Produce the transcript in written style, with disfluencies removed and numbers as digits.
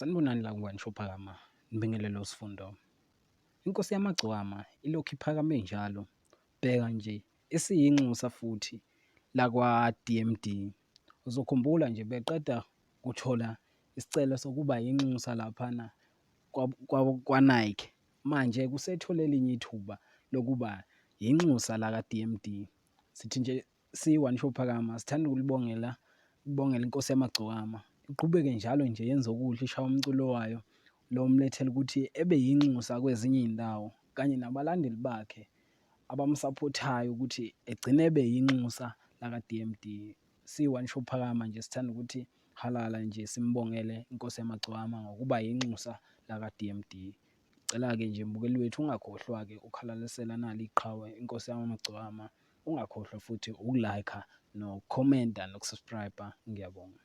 Sanibonani la kuNgwane Shophakama, nibingelele uSifundo. Inkosi yamagcokama ilokhu iphakame njalo, bheka nje isiyinxusa futhi lakwa-DMD. Uzokhumbula nje beqeda kuthola isicelo sokuba yinxusa laphana kwa-Nike, manje kusethole elinye ithuba lokuba yinxusa laka-DMD. Sithi nje siyi-One Show Phakama sithanda ukulibongela, ukubongela inkosi yamagcokama iqhubeke njalo nje yenze okuhle ishaye umculo wayo lo omlethela ukuthi ebe yinxusa kwezinye iy'ndawo kanye nabalandeli bakhe abamsaphothayo ukuthi egcine ebe yinxusa laka-D_M_D. Siyi-One Show Phakama nje sithanda ukuthi halala nje simbongele inkosi yamagcokama ngokuba yinxusa laka-D_M_D. Cela-ke nje mbukeli wethu ungakhohlwa-ke ukhalalisela nali iqhawe inkosi yamagcokama, ungakhohlwa futhi uku-like-a nokukhomenta noku-subscribe-a. Ngiyabonga.